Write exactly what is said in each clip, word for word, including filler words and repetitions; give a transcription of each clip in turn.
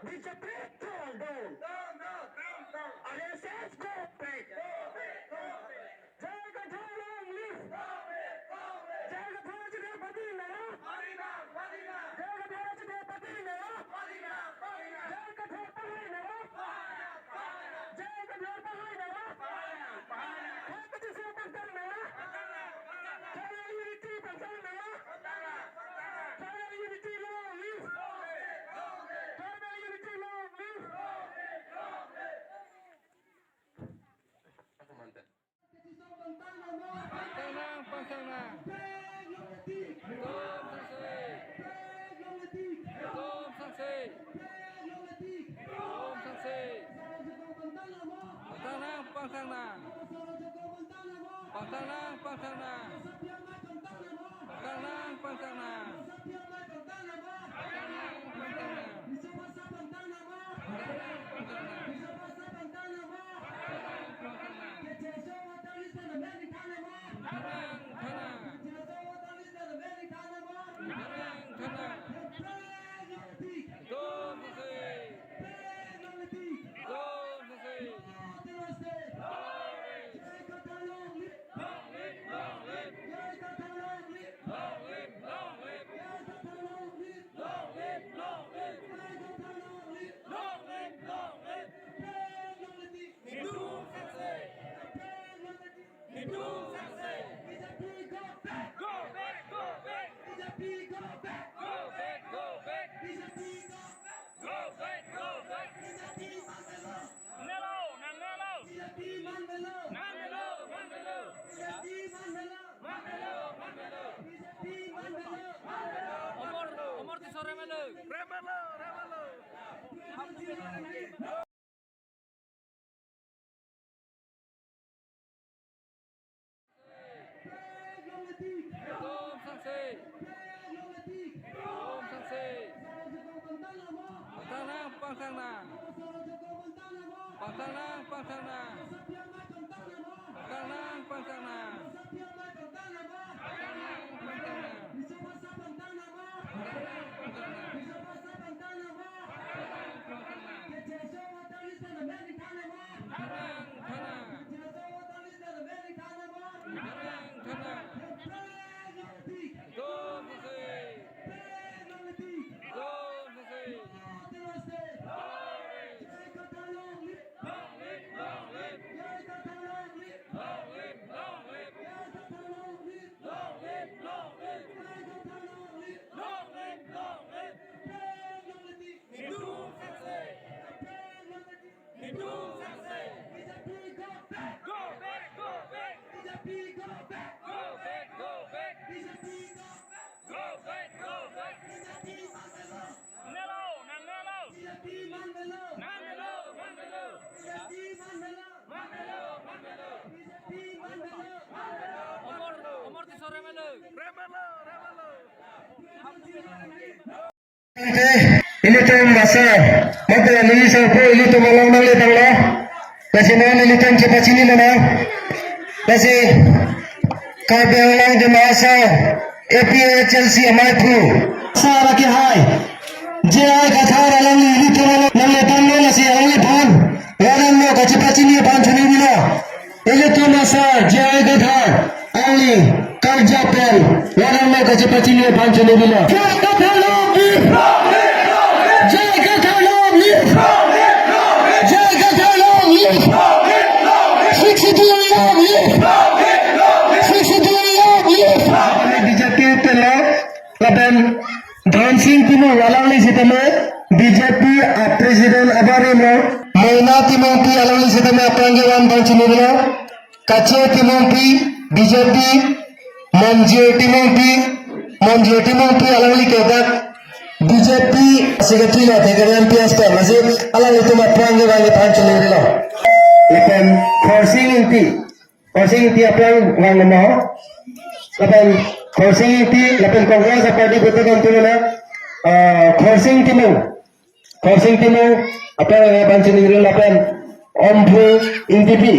B J P fall down. Down, down, down, down. R S S go back. Go back, go back. J I Kathar long live. Long live, long live. J I Kathar Chedar Party Nara. Party Nara, Party Nara. J I Kathar Chedar Party Nara. Party Nara, Party Nara. J I Kathar Party Nara. Party Nara, Party Nara. J I Kathar Party Nara. Party Nara, Party Nara. Tribal unity pangthang nang ma? Pangthang nang, pangthang nang. Tribal unity long live. Long live, long live. Tribal unity long live. Long live, long live. Pangthang nang, pangthang nang. Tom Sangse. Tom Sangse. Tom Sangse. Pangthang nang, pangthang nang. Pangthang nang, pangthang nang. Pangthang nang, pangthang nang. Pangthang nang, pangthang nang. Pangthang nang, pangthang nang. Pangthang nang, pangthang nang. Pangthang nang, pangthang nang. Pangthang nang, pangthang nang. Pangthang nang, pangthang nang. Pangthang nang, pangthang nang. Tom Sangse. Tom Sangse. Long live. Long live, long live. Long live, long live. Long live, long live. Long live, long live. Long live, long live. Netum Sangse. Netum Sangse. B J P go back. Go back, go back. B J P go back. Go back, go back. B J P go back. Go back, go back. B J P man velo. Nelo, nang nelo. B J P man velo. Nang nelo, nang nelo. B J P man velo. Man velo, man velo. B J P man velo. Man velo. Omor, Omor Tisso rem velo. Rem velo, rem velo. Tom Sangse. Tom Sangse. Pangthang nang, pangthang nang. Pangthang nang, pangthang nang. Pangthang nang, pangthang nang. Pangthang nang, pangthang nang. Pangthang nang, pangthang nang. Pangthang nang, pangthang nang. Pangthang nang, pangthang nang. Pangthang nang, pangthang nang. Tom Sangse. Tom Sangse. Long live. Long live, long live. Long live, long live. Long live, long live. Long live, long live. Netum Sangse. Netum Sangse. B J P go back. Go back, go back. B J P go back. Go back, go back. B J P go back. Go back, go back. B J P man velo. Nelo, nang nelo. B J P man velo. Nang nelo, man velo. B J P man velo. Man velo, man velo. B J P man velo. Man velo. Omor, Omor Tisso rem velo. Rem velo, rem velo. Ilitum asar, mate neli sarpo ilitum along nangle tanglo. Lasi non ilitum chepachini nana. Lasi Karbi Anglong Dima Hasao, A P H L C amaiphu. Sar akehai. J I Kathar alangli ilitum along nangle tanglo lasi alangli aphan. Ladak no kachepachini aphan choningri lo. Ilitum asar J I Kathar alangli karja pen ladak no kachepachini aphan choningri lo. J I Kathar long live! J I Kathar long live! J I Kathar long live! Sixth Schedule long live! Sixth Schedule long live! B J P pen lo lapen Dhansing Timung alangli sitame B J P a president abarim lo. Moina Timungpi alangli sitame aphrang kevan aphan choningri lo. Kache Timungpi, B J P, Monjir Timungpi, Monjir Timungpi alangli ke dak B J P secretary lo, Thekirding M P S P, lasi alanglitum aphrang kevan aphan choningri lo. Lapen Khorsing Ingti, Khorsing Ingti aphrang vang nangmo. Lapen Khorsing Ingti, lapen Congress party betul kan tu na, ah, Khorsing Timung. Khorsing Timung aphrang kevan aphan choningri lapen Omphu Ingtipi.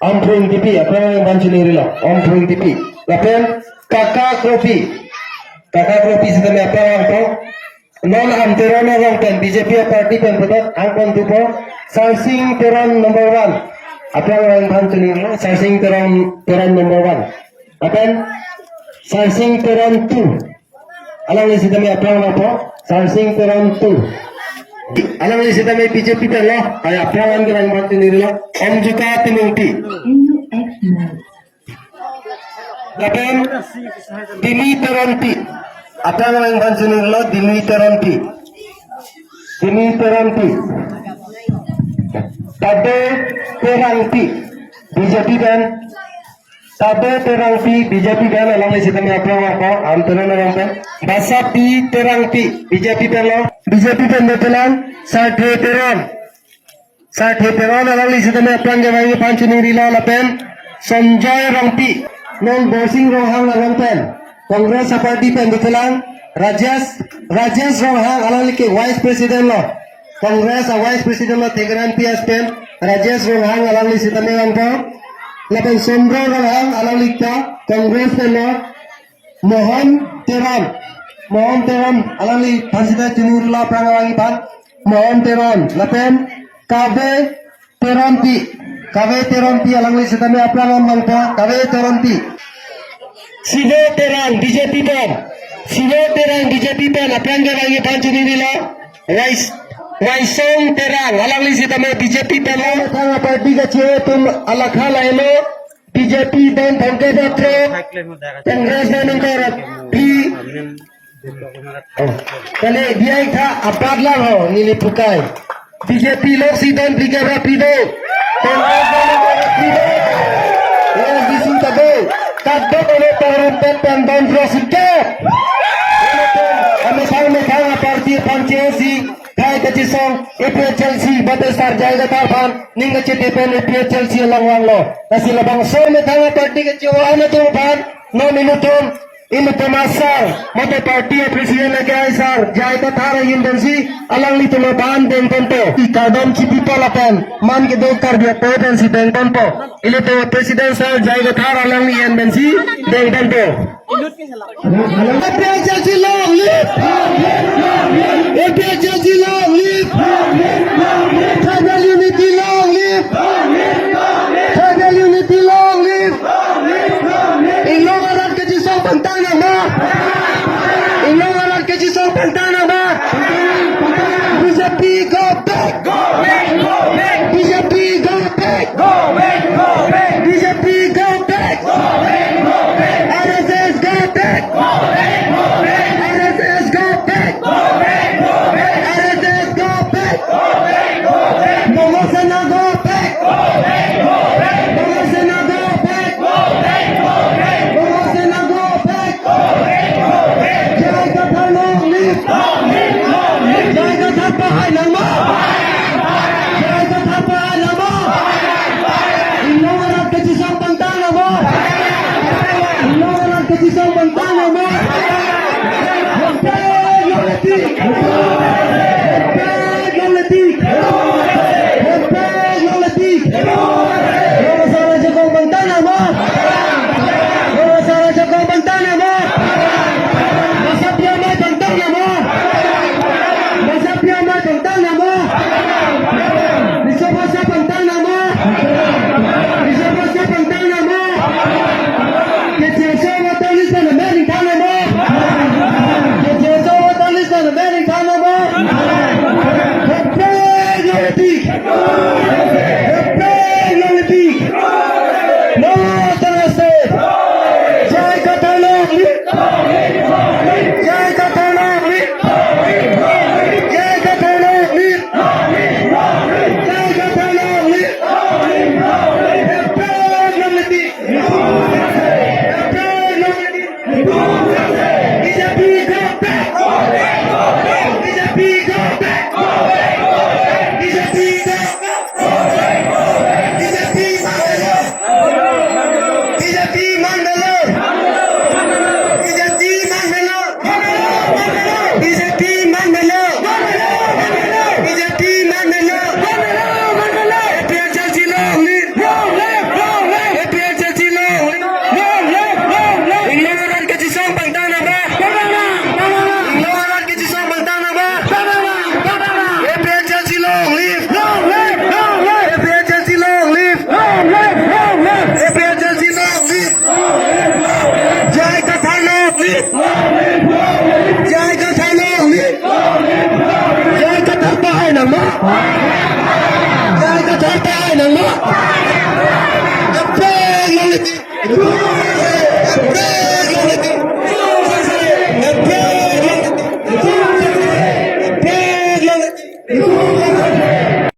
Omphu Ingtipi aphrang kevan aphan choningri lo. Omphu Ingtipi. Lapen Kaka Kropi. Kaka Kropi sitame aphrang vangpo. Non Hamteron arong pen B B J P party pen puthot angpon thupo, Sarsing Teron number one. Aphrang vangphan choningri, Sarsing Teron, Teron number one. Lapen Sarsing Teron two. Alangli sitame aphrang vangpo, Sarsing Teron two. Alangli sitame B J P pen lo, ai aphrang an ke vangphan choningrilo, Omjuka Timungpi. Lapen Dimi Teronpi. Aphrang vangphan choningrilo, Dimi Teronpi. Dimi Teronpi. Tabe Terangpi. B J P pen. Tabe Terangpi, B J P pen, alangli sitame aphrang vangpo, Amtona Nagong pen. Basapi Terangpi, B J P pen lo. B J P pen dotelang, Sarthe Teron. Sarthe Teron, alangli sitame aphrang ke vangphan choningrilo lapen Sanjoy Rongpi, non Borsing Ronghang along pen, Congress party pen dotelang, Rajesh, Rajesh Ronghang, alangli ke Vice President lo, Congress a Vice President lo, Thekiran P S pen, Rajesh Ronghang, alangli sitame vangpo, lapen Sondro Ronghang, alangli ta Congress pen lo, Mohon Teron. Mohon Teron, alangli aphan sitame choningri la aphrang vangphan. Mohon Teron. Lapen Kave Teronpi. Kave Teronpi, alangli sitame aphrang vangpo. Kave Teronpi. Sivo Terang, B J P pen. Sivo Terang, B J P pen. Aphrang ke vangphan choningrilo. Wais-, Waisong Terang. Alangli sitame B J P pen lo. Thang party kache atum alakha lahelo. B J P pen Pankaj Batra, Congress pen Angkar Pi. Oh, kali dia tha apar lang ho, neli pukai. B J P lok si don beli kebra pido. Congress pen Angkar pido. A I C C tabo. Kadok ane pangrum pen pen don pro sike. Amethang methang party aphan che si. Thai kachisong A P H L C, Bate Sar J I Kathar aphan, ning kachete pen A P H L C along vanglo. Lasi labangso methang party kachevan atum aphan, non ilitum, ilitum asar, mate party a president lake ai sar, J I Kathar ahin pensi, alanglitum aphan dengponpo. I kardom chipipo lapen, man kedo Karbi apo pensi dengponpo. Ilitum president sar J I Kathar alangli ahin pensi, dengponpo. A P H L C long live! A P H L C long live! Tribal unity long live! Tribal unity long live! Inglong arat kachisong pangtang nangma! Inglong arat kachisong pangtang nangma! B J P go back! Go back! Go back! B J P go back! Go back! Go back! B J P go back! Go back! Go back! R S S go back! Go back! Go back! R S S go back! Go back! Go back! R S S go back! Go back! Go back! Bongo Sena go back! Go back! Go back! Bongo Sena go back! Go back! Go back! Bongo Sena go back! Go back! Go back! J I Kathar long live! Long live! Long live! J I Kathar pahai nangma! J I Kathar pahai nangma! Inglong arat kachisong pangtang nangma! Inglong arat kachisong pangtang nangma! Hempek long live! Hempek long live! Hempek long live! Rongso ajakong pangtang nangma! Rongso ajakong pangtang nangma! Basa Pi amei pangtang nangma! Basa Pi amei pangtang nangma! Riso Bhasa pangtang nangma! Riso Bhasa pangtang nangma! Keche aso voter list pen amen ingthan nangma! Keche aso voter list pen amen ingthan nangma! Nangma? Jar Kathar ta ai nangma? Eprek longle ti. Eprek longle ti. Eprek longle ti. Eprek longle ti.